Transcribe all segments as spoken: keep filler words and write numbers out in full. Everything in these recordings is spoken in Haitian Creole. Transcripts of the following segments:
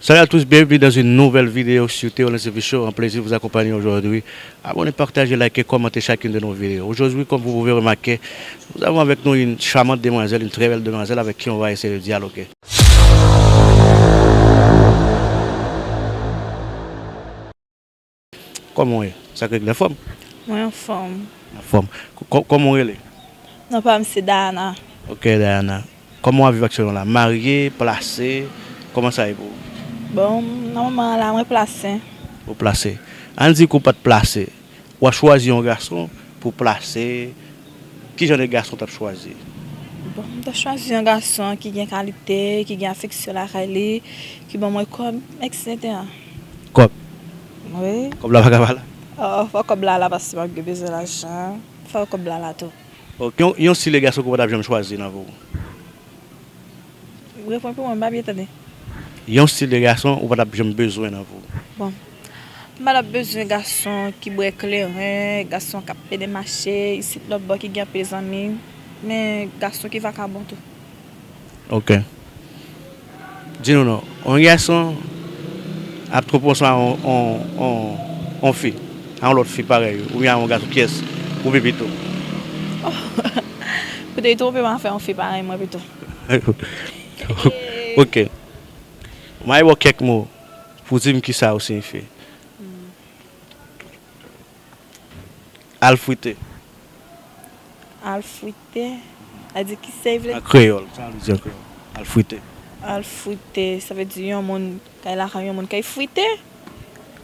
Salut à tous, bienvenue dans une nouvelle vidéo sur Théo T V Show. Un plaisir de vous accompagner aujourd'hui. Abonnez, partagez, likez, commentez chacune de nos vidéos. Aujourd'hui, comme vous pouvez remarquer, nous avons avec nous une charmante demoiselle, une très belle demoiselle avec qui on va essayer de dialoguer. Kòman w ye? Sa k regle, anfòm? Mwen anfòm. Anfòm. Kò-, kòman w rele? Non pa m se Dayana. Ok, Dayana. Kòman w ap viv aktyèlman la? Marye, plase, kòman sa ye pou ou? Bon, nan moman an la, mwen plase. Ou plase. Ann di ke w pa t plase. W ap chwazi yon gason pou plase. Ki jan de gason w t ap chwazi? Bon, m t ap chwazi yon gason ki gen kalite, ki gen afeksyon lakay li, ki ban mwen kòb, et cetera. Kòb? Wi. Kòb la pa ka pale? Oh, fò kòb la la paske m ap gen bezwen lajan. Fò kòb la la tou. Ok, yon, yon stil de gason ke w pa t ap janm chwazi nan vi w? Reprann pou mwen, m pa byen tande. Yon stil de gason ou pa t ap janm bezwen nan vi w? Bon. M pa t ap bezwen gason ki bwè kleren, gason k ap pede mache, isit lòtbò ki gen anpil zanmi, men gason ki vakabon tou. Ok. Di nou non. Yon gason ap twonpe w ansanm ak yon, yon, yon, yon fi, ak yon lòt fi parèy ou, oubyen ak yon gason, kiyès ou vle pito? Kote li twonpe m a fè yon fi parèy mwen pito. Ok. M a ba w kèk mo pou w di m kisa yo siyifi. Al frite. Al frite? Sa vle di kisa li vle? An kreyòl, sa vle di an kreyòl. Al frite. Al frite, sa vle di yon moun kay lakay yon moun kay frite?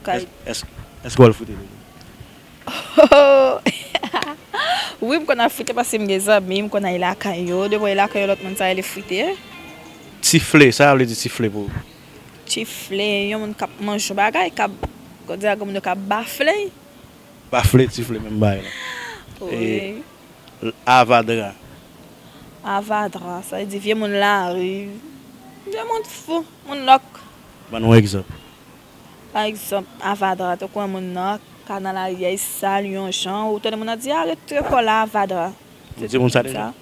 Kay... Èske, èske w al frite deja? Wi, m konn al frite paske m gen zanmi, m konn al lakay yo. Depi w al lakay yon lòt moun, sa rele frite. Tifle, sa vle di tifle pou ou? Tifle, yon moun k ap manje yon bagay, k ap, kòm di a granmoun yo, k ap bafle. Bafle, tifle, menm bagay la. Wi. E, avadra. Avadra, sa vle di vye moun lari. Vye moun fou, moun lòk. Ban nou yon egzanp. Pa egzanp, avadra, tankou yon moun nan kanal Ariel sal yon jan, ou tande moun nan di, "A, retire kò w la, avadra." Ou di moun sa deja?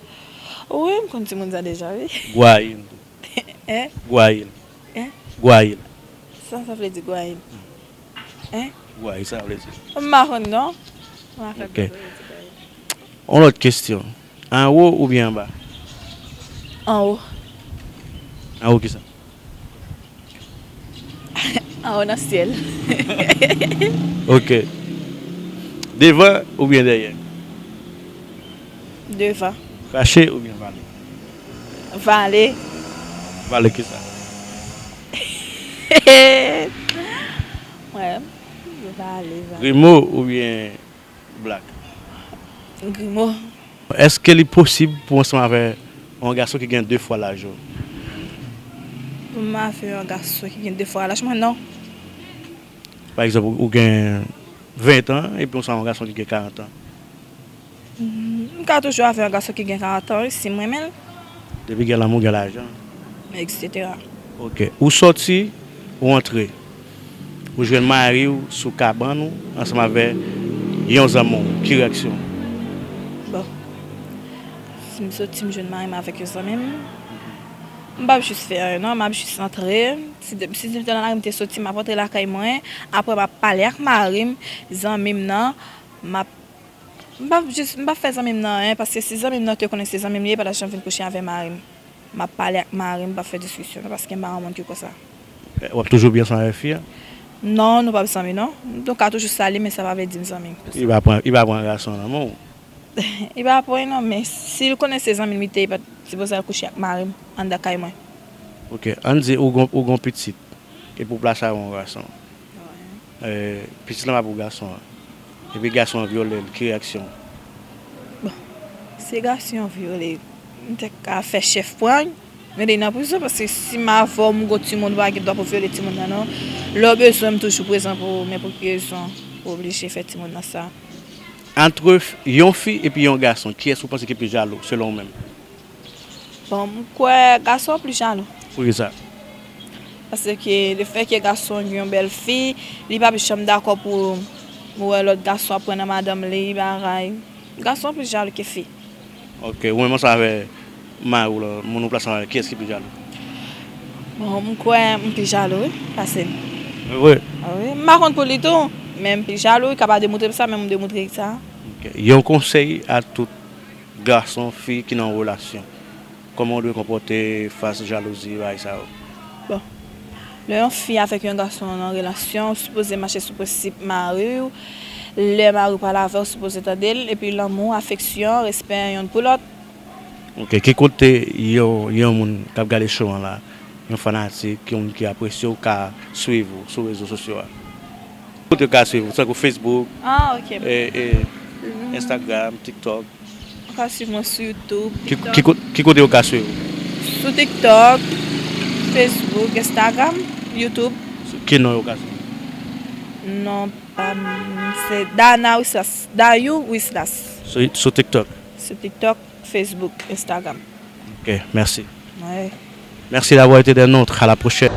Wi, m konn di moun sa deja, wi. Gwayil. Hein? Gwayil. Hein? Gwayil. Sa sa vle di gwayil? Hein? Gwayil, sa vle di? M pa konn non. M pa konn. Ok. Yon lòt kesyon. Anwo oubyen anba? Anwo. Anwo kisa? Anwo nan syèl. Ok. Devan oubyen dèyè? Devan. Krache oubyen vale? Vale. Vale kisa? Mwen, vale, vale. Grimo oubyen blak? Grimo. Èske li posib pou w ansanm avè yon gason ki gen de fwa laj ou? Pou m avè yon gason ki gen de fwa laj mwen, non. Pa egzanp, ou, ou gen ven tan epi w ansanm yon gason ki gen karant an. M ka toujou avè yon gason ki gen karant an, wi, si m renmen l. Depi gen lanmou, gen lajan. Et cetera. Ok. Ou sòti, ou antre. Ou jwenn mari w sou kabann ou ansanm avè yon zanmi w. Ki reyaksyon w? Bon. Si m sòti, m jwenn mari m avèk yon zanmi m, m p ap jis fè anyen, non. M ap jis antre. Si, si m te nan lari, m te sòti, m ap antre lakay mwen. Apre, m ap pale ak mari m, zanmi m nan. M ap M p ap jis, m p ap fè zanmi m nan anyen, paske si zanmi m nan te konnen se zanmi m li ye, li pa t ap janm vin kouche avè mari m. M ap pale ak mari m, m p ap fè diskisyon non, paske m pa yon moun ki konsa. Eh, w ap toujou byen ansanm avèk fi a? Non, nou p ap zanmi non. Nou ka toujou sali, men sa pa vle di m zanmi. Li pa pran, li pa pran gason nan men w? Li pa pran non, men si l konnen se zanmi m li te ye, li pa t sipoze al kouche ak mari m anndan kay mwen. Ok, ann di ou gon, ou gon pitit, epi w plase avè yon gason. Eh, pitit lan pa pou gason an. Epi gason an vyole l, ki reyaksyon w? Bon, si gason an vyole, m te ka fè chèf pran l, mete l nan prizon, paske si m avè w, m gon timoun, ou pa gen dwa pou vyole timoun nan, non. Lè w bezwen m, m toujou prezan pou ou, men pou ki rezon ou oblije fè timoun nan sa? Antre f-, yon fi epi yon gason, kiyès ou panse ki pi jalou, selon ou menm? Bon, m kwè gason an plis jalou. Poukisa? Paske lefètke gason an gen yon bèl fi, li p ap janm dakò pou, pou wè lòt gason ap pran nan madanm li, bagay. Gason an plis jalou ke fi. Ok, ou menm ansanm avè mari w lan, moun ou plase ansanm avè l, kiyès ki pi jalou? Bon, m kwè m pi jalou, wi, pase l. Vre. Ah wi, m pa kont pou li tou, men m pi jalou, li ka pa demontre m sa, men m demontre l sa. Ok. Yon konsèy a tout gason, fi ki nan relasyon. Kòman w dwe konpòte fas jalouzi, bagay sa yo? Bon. Lè yon fi avèk yon gason nan relasyon, ou sipoze mache sou prensip mari w. Lè mari w pale avè w, ou sipoze tande l. Epi lanmou, afeksyon, respè yonn pou lòt. Ok, ki kote yon, yon moun k ap gade show an la, yon fanatik, yon moun ki apresye w ka swiv ou sou rezo sosyo a? Kote yo ka swiv ou, tankou Facebook, Ah, ok. e, e, Instagram, TikTok. Ou ka swiv mwen sou YouTube. Ki, ki, ko- ki kote yo ka swiv ou? Sou TikTok, Facebook, Instagram, YouTube. Ki non yo ka swiv? Non pa m, se Dana Wislas. Dayou Wislas. Sou, sou TikTok. Sou TikTok, Facebook, Instagram. Ok, merci. Ouais. Merci d'avoir été des nôtres. À la prochaine.